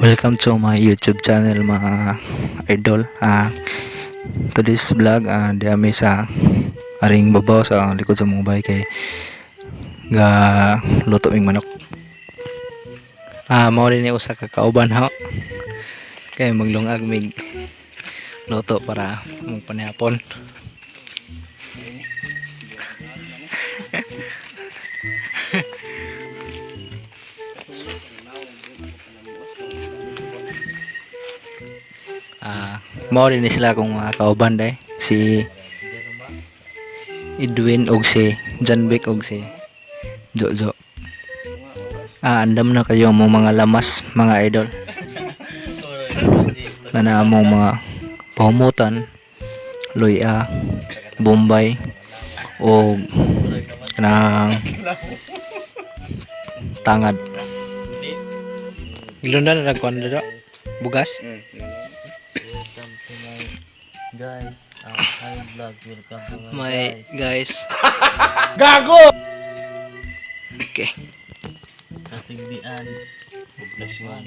Welcome to my YouTube channel, mga idol. Today's vlog, di ami sa aring babaw sa likod sa mga bahay kay ga luto ming manok. Mao rin ni usa ka kauban ho. Kay maglungag mig luto para mong panihapon. Mao rin ni sila kung mga kauban day. Si Edwin og si Janvic og si Jojo. Andam na kayo mo mga lamas, mga idol. Kana among mga pahumutan, luya, bombay, o kanang tangad. Gilundan na nagkuan na bugas. Welcome to my guys. Hi vlog. Welcome to my, My guys. guys. Gago! Okay. Katigbian. Poblasyon.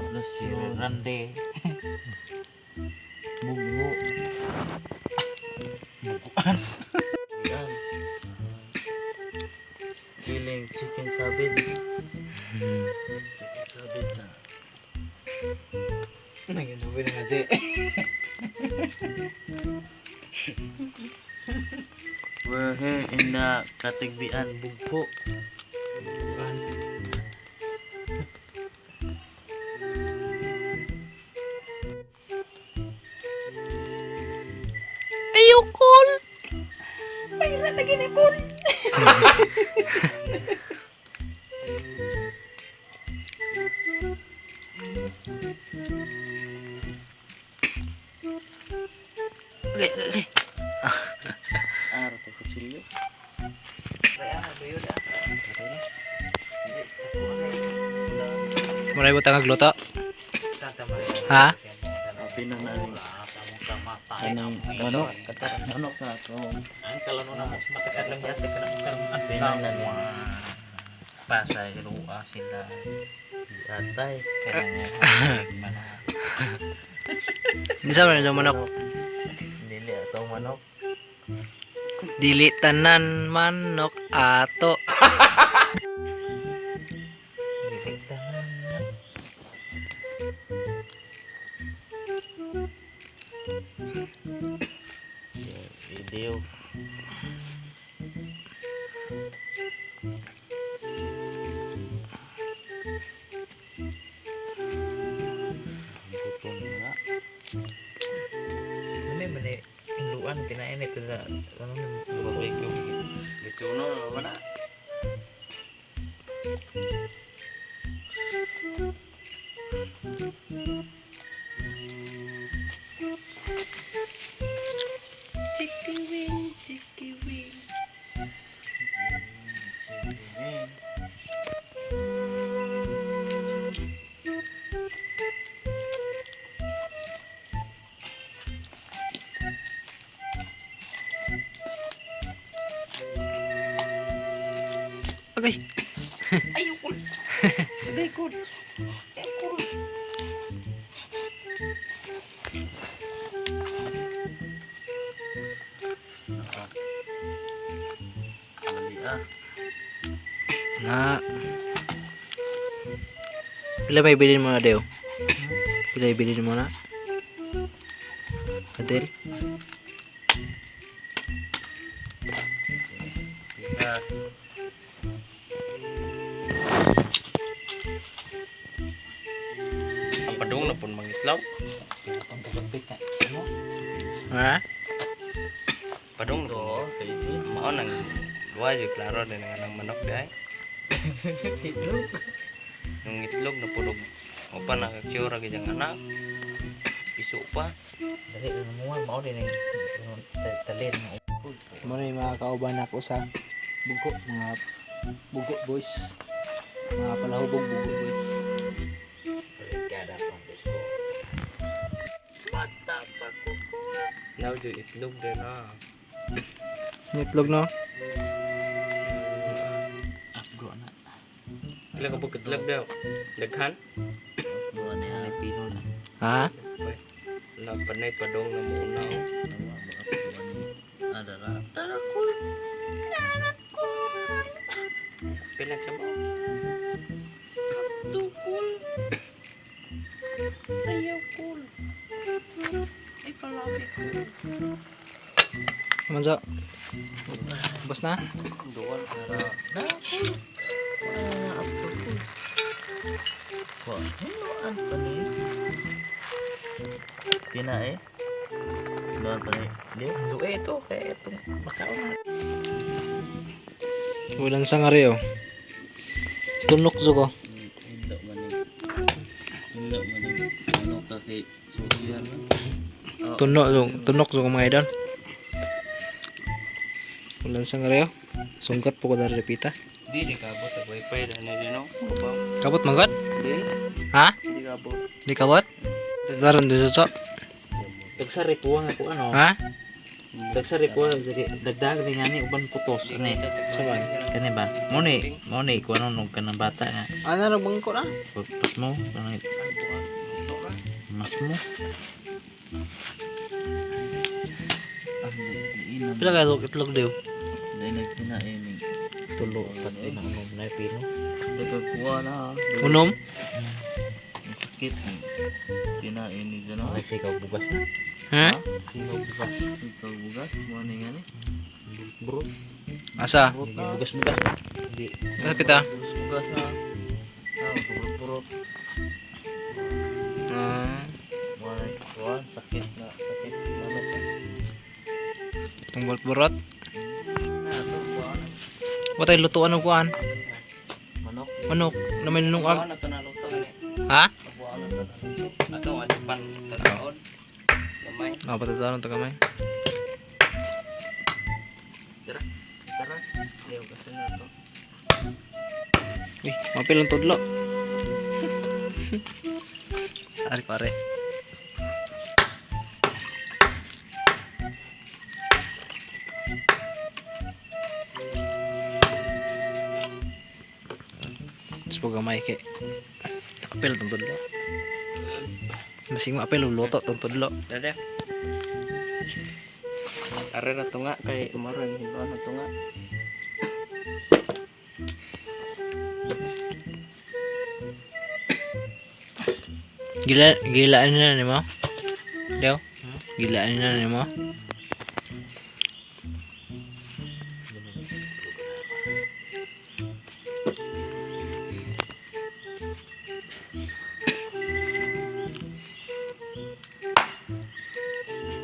Poblasyon. Rande. Bugbo. Buguan. Buguan. Feeling chicken savage. Chicken savage ah. Naginabi na natin. We're here in the Katigbian Bugpo. Ayokol! Mayroon na ginipon! Okay. Araw to kutsilyo. Maray mo tangag luto? Ha? Happy na na Kanang manok, manok na ako. Ang kalano na mo matagal lang yate kana Happy na na pasay luwa sila Atay. Kanang Hindi sa man manok. Dili atong manok. Dili tanan manok ato. Dili tanan. Video. Gutom na. Mane mane luan kinain ito sa ano barbecue. Lechona wala. Chicky wing, chicky wing. Okay. Ayoko. Ayoko. Dali ah. Na. Pila may bilin mo na, Deo? Pila bilin mo na? Adel? Bigas. Ang padung na pun mangitlaw. Ha? Padung na To, pun. kay G. Mao nang duwa jud klaro din ang anang manok dai. Itlog. Yung itlog na pud og upa na katsura gid ang anak. Piso pa. Dali na mo mao din ang talin. Muna yung mga kauban ako sa bugo, mga bugo boys. Mga palahubog bugo boys. Now jud itlog din ah. Itlog, no? Afgo na. Pila ka bukid itlog daw? Daghan? Afgo na. Pino na. Ha? Lapanay padong na muna oh. Adara. Pila sa ba? Tukol. Ayaw kol. Ay palagi ko. Manzo. Bus na? Duwan ara. Ko. Hinuan pa ni. Pina eh. Hinuan pa ni. Di. Luwe ito kay itong makaon. Walang sangari oh. Tunok ko. Hindo man ni. Hindo man ni. Ano ka kay Surya man. Tunok jud, tunok jud ko mga idol. Walang sangari oh. Sungkat po ko dari repita. Di di kabot sa wifi na ni no. Babaw. Kabot manggod? Di Ha? di kabot. Di kabot? Taron dito to. Dagsari kuha nga ko ano. Ha? Dagsari kuha dagdag ni ngani uban putos ani. Sabay. Kani ba? Mo ni, mo ni kuha nung kanang bata nga. Ano ra bangko na? Pagpas mo, kanang mas mo. Pila ka itlog diw? Tulo pati na unom na pino. Nagkakuha na. Unom? Ang sakit. Kinain ni Jano. Ay, sikaw bugas na. Ha? Sikaw bugas. Sikaw bugas. Mo ni nga ni. Bro. Asa? Bugas bugas. Hindi. Asa pita? Bugas bugas na. Ah, burot burot. Ah, Mo ni kuha sakit na sakit. Ano pa? itong burot-burot. Na to kuha na. Watay lutuan og kuan. Manok. Manok na may nunungag. Buwan na to naluto ni. Ha? Buwan na to naluto. Ato nga pan tataon. Gamay. Ah, patataon to kamay. Tara. Tara. Ayaw kasi na to. Uy, mapil ang tudlo. Ari pare. Tapos po gamay kay apel tong tudlo. Masing maapel luto tong tudlo. Dada. Are ra tunga kay umaron hinuon na tunga. Gila gilaan na nimo. Daw. Gilaan na nimo.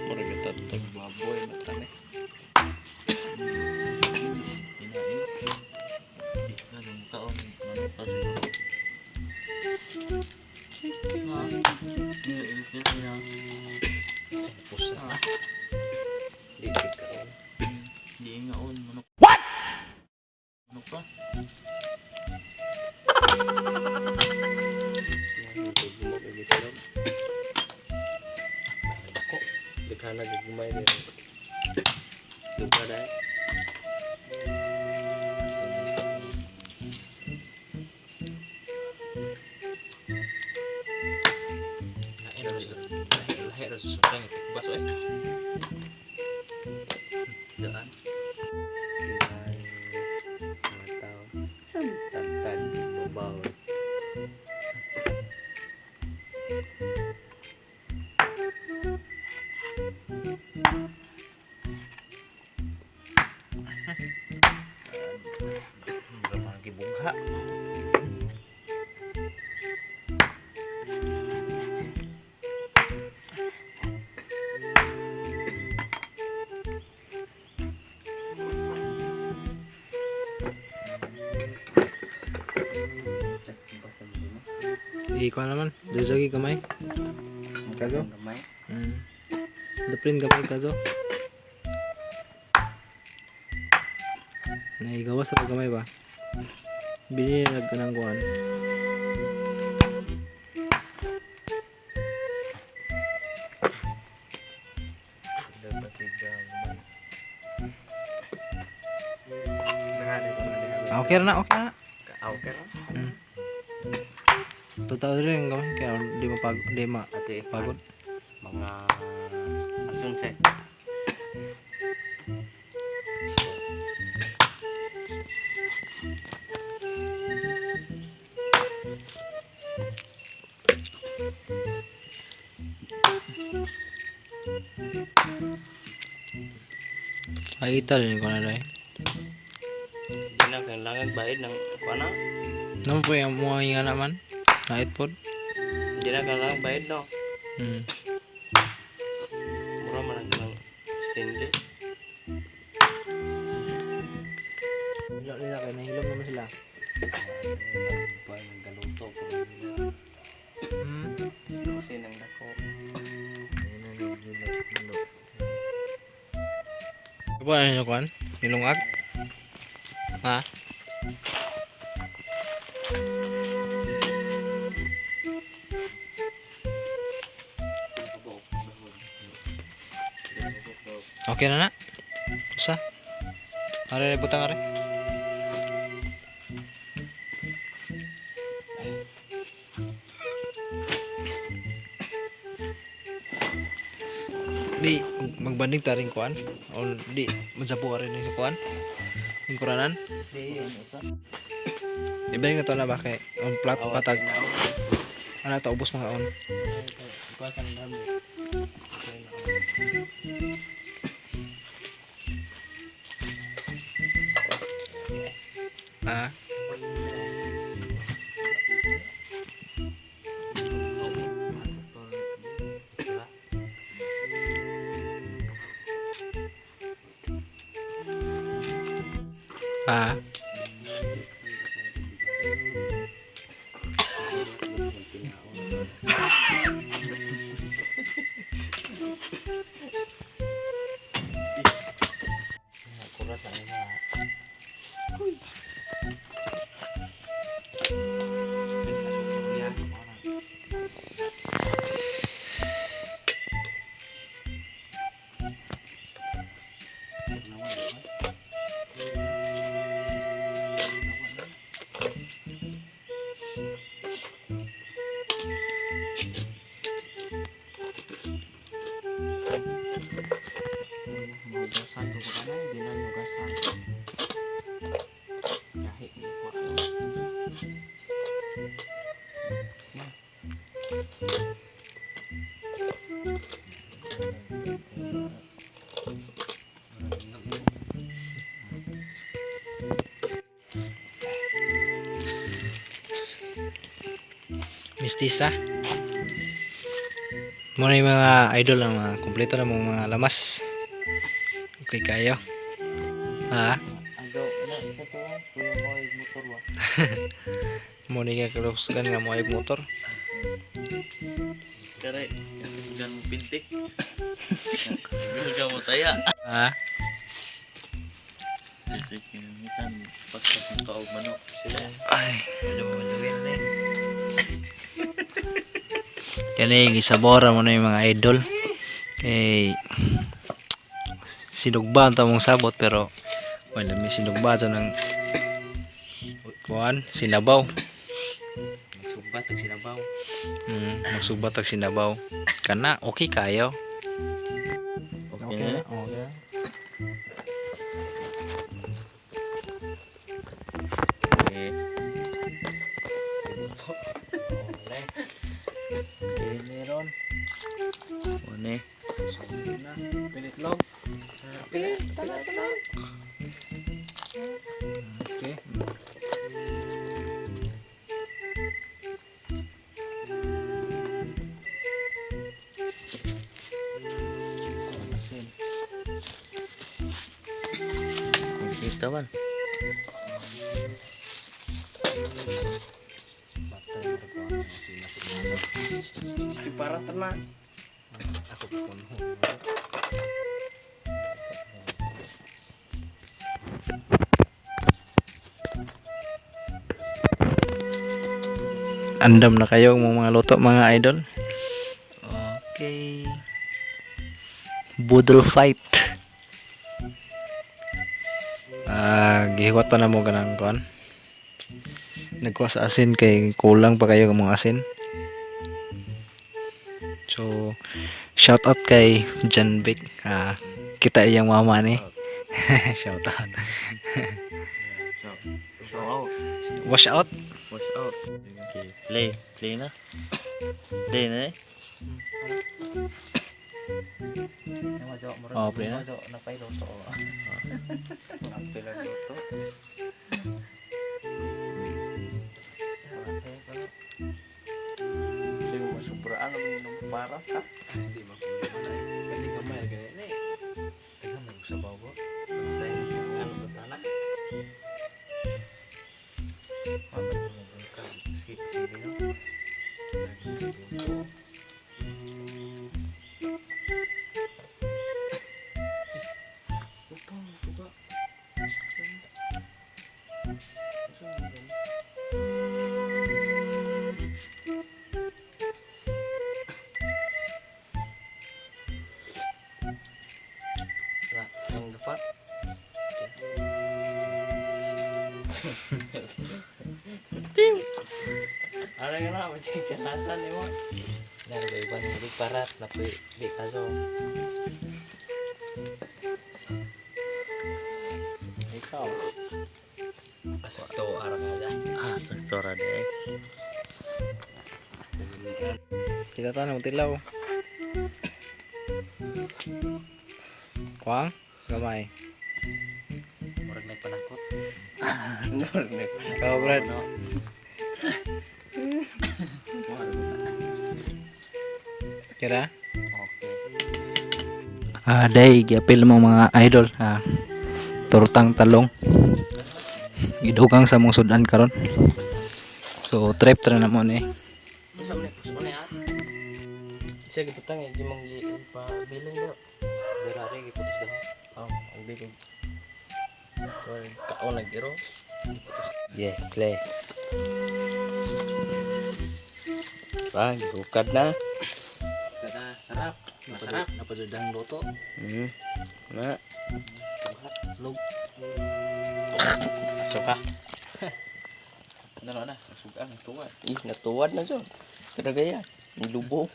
Murag ito tag baboy na tani. Kinain. Di ka nang kaon. Manok pa siguro. Chicken. Pusa na. Di di kaon. Di ingaon manok. What? Manok pa? Dako. Daghan na gugmay ni. Duga na. Lahi ra sa sutang itikbas oy. Daan. Mga tao. Tantad babaw. Mura mga gibungha. Ikaw naman, jujagi gamay. Kazo? Gamay. Daprin gamay kazo. Naigawas ra gamay ba? Bini nagkanang kuan. Dapat gamay. Ah, okay ra na, okay na. Okay ra. Mm. Totoo rin gamay kaya di mapag di ma Ate, pagod. Mga asunse. Ay ital ko na dai. Di na kailangan bayad ng kuana. Namo po yung mga nga naman. Nait pod. Di na kailangan bayad no. Mura man ang kanang stainless. Hilo nila kay nahilom naman sila. Ba ng galuto ko nila. Kasi nang dako. Apa ano kuan? Nilungag? Ha? Okay na na. Usa. Are butang are. Di magbanding ta rin kuan. O di magsapo rin sa kuan. Lingkuranan. Di, isa. Ibalik na to na ba kay on plat patag. Ano ta ubos mga on. Kuwasan dami. Ha? Ha? Kurat na nila. Mahugasan ko ka na, di na hugasan. Kahit hindi ko alam. Mistisa. Muna yung mga idol ang mga kumpleto na mga mga lamas. Okay kayo. Ha? Agaw, na, isa to. Kuya mo ay motor ba? Muna yung kalusugan nga mo ay motor. Kare, gan mo pintik. Bilga mo taya. Ha? Kasi kinamitan, paspas mo kaog manok sila. Ay. Ano mo maluwin na eh. Kani gisabora mo na yung mga idol. Kay sinugba ang tamong sabot pero wala may sinugba to ng kuan sinabaw. Magsumbat ang sinabaw. Magsugba tag sinabaw. Kana okay kayo. Okay na? Okay. Okay. Okay, meron. One. Pinitlog. Okay. Asin. Dito man. Si para tenang. Ako po. Andam na kayo mga luto mga idol. Okay. Boodle fight. Ah, gihiwat pa na mo ganang kuan. Nagkuha sa asin kay kulang pa kayo ng mga asin. So shout out kay John Vic. Kita iyang mama ni. Shout out. Show out. Wash out. Wash out. Okay, play. Play na. Play na eh. Oh, play na. Napailuto. Pila luto. Sige mo sobraan ang ng para ka. Hindi man kani gamay gani ni. Taga mo sa bawo. Ano ba tanak? Ang dapat. Ano nga na, masig tsanasan ni mo. Dahil ba ibang hindi parat, napoy, di kaso. Ikaw. Pasok to, araw ka dyan. Ah, sakto ra de. Kita tanong tilaw. Kwang gamay. Murag nagpanakot. Ikaw, Brad. Kira? Okay. Day, giapil mo mga idol. Tortang talong. Gidugang sa mong sudan karon. So, trip tra na mo ni. Unsa man ni puso ni at? Siya gibutang eh, di mong pabilin daw. Dirare giputos daw. Oh, ang bilin. Kaon nagiro. Yeah, play. Pa, gihukad na. Kada sarap. Masarap. Napadudang luto. Na. Log. Suka. Ano na, suga ang tuwad. Ih, natuwad na jud. Kada gaya, nilubo.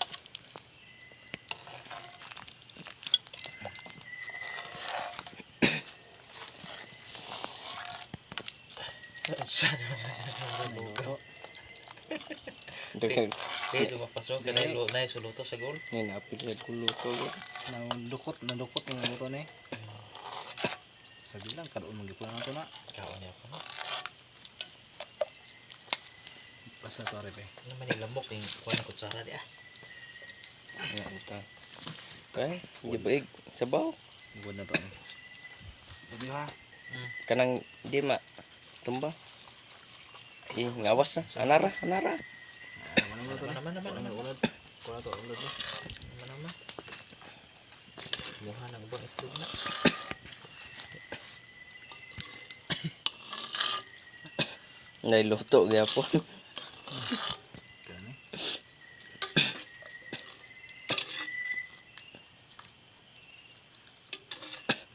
Daghang Di mapasok kada ilo na suluto sa gol. ni napil sa kuluto. Nadukot, nadukot ng luto ni. Sabi lang, karoon mo gipon na to na. Kaon niya pa. Basta to rebe. Ano man yung lamok yung kuha ng kutsara di ah. Ya, utang. Kay, gibaig sabaw. Good na to. Sabi ha. Kanang di ma tumba. Eh, ngawas na. Anara, anara. Naman Naman naman naman. ulad. Kuha to ulad ni. Naman naman. Mukha ng ubang itlog na. Nailuto gyapon. Kani.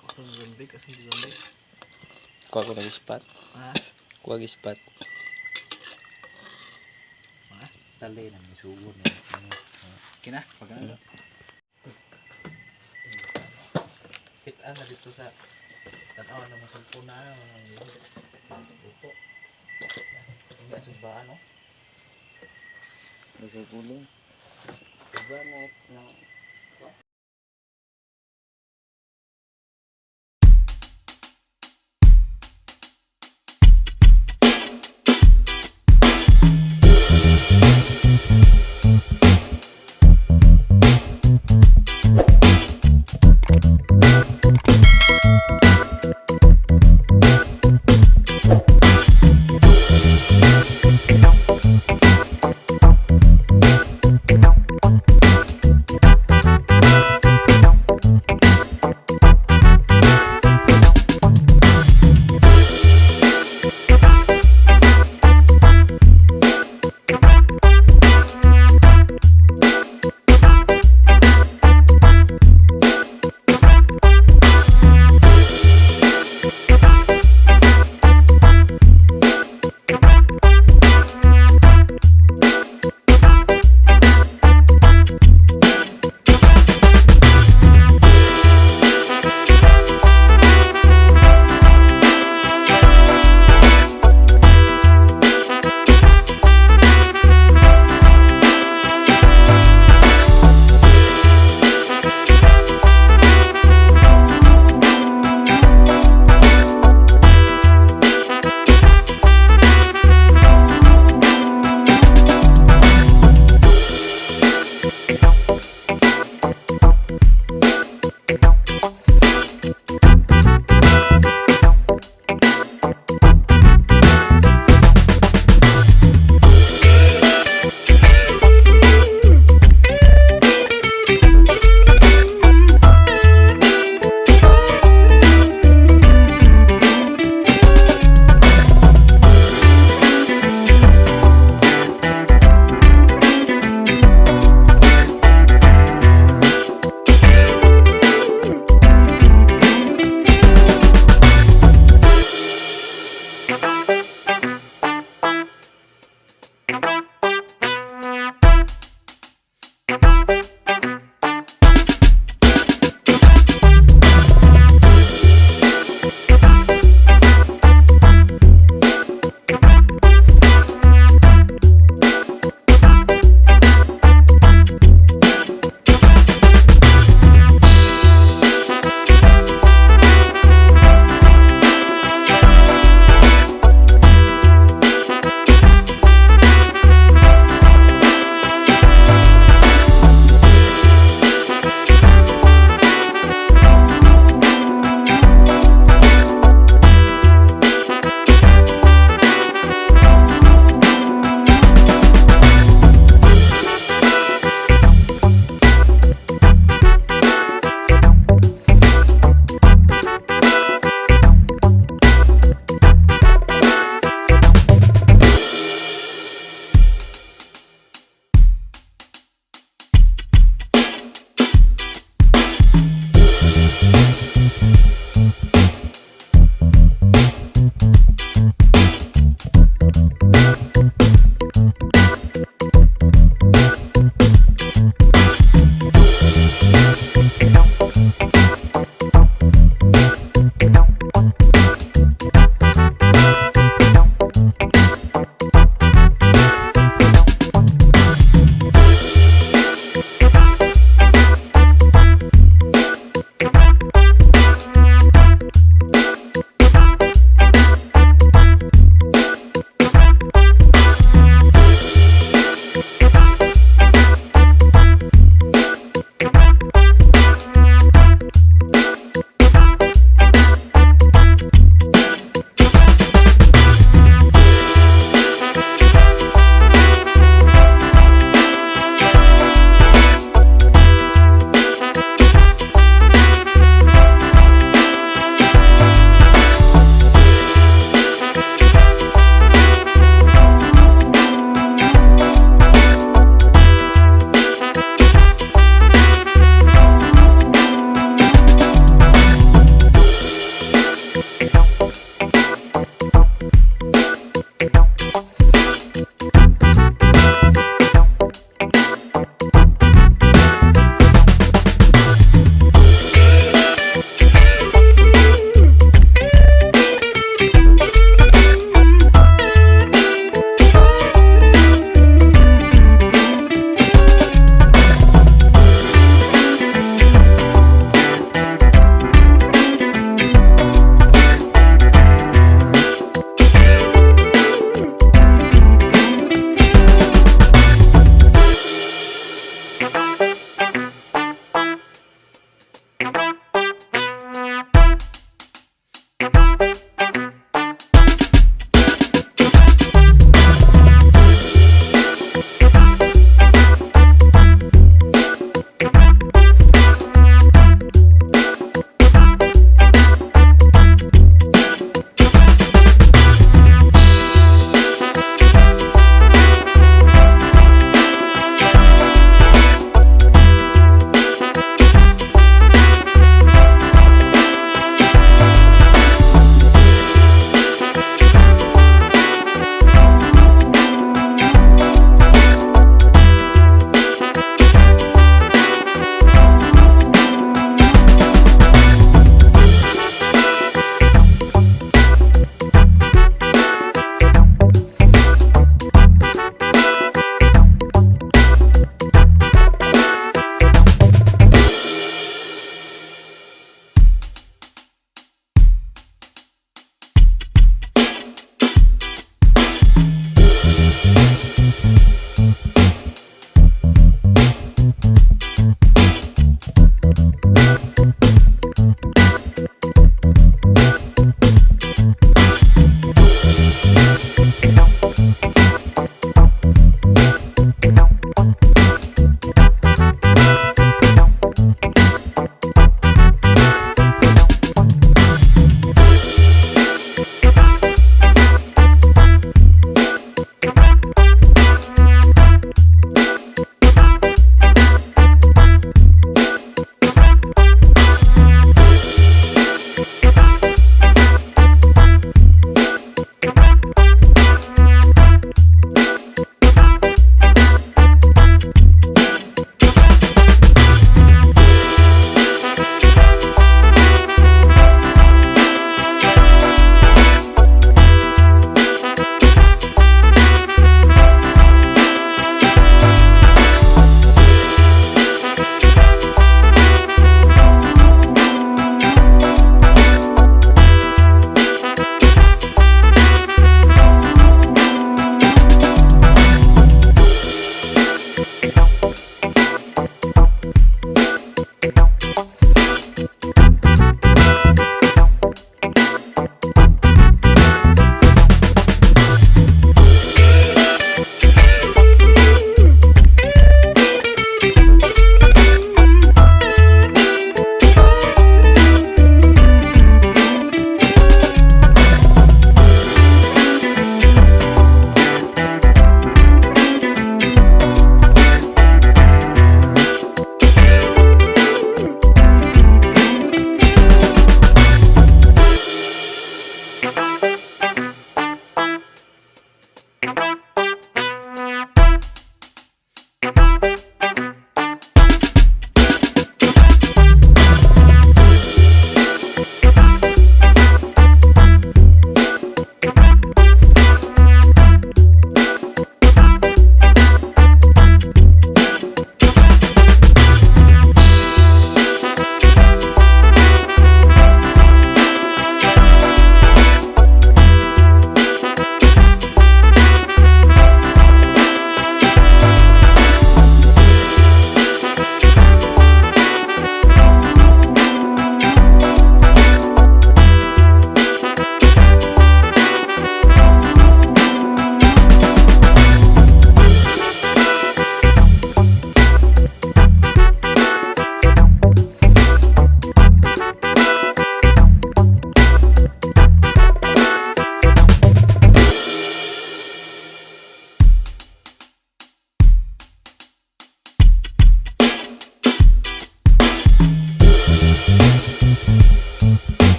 Kuha zombie kasi zombie. Kuha ko ng ispat. Ha? Kuha ispat. Tali na may sugod na. Kina, pag ano. Kita na dito sa tanaw na masulpo na ano upo. Hindi sa ba ano? Nasa gulong. Diba na na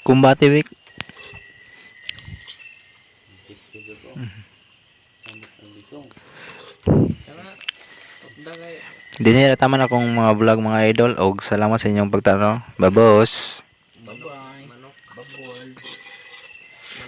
Kumbate week. Dito ko. Samot ang bisong. Tara. Dagay. Dinhi ra taman akong mga vlog, mga idol, og salamat sa inyong pagtanaw. Babos.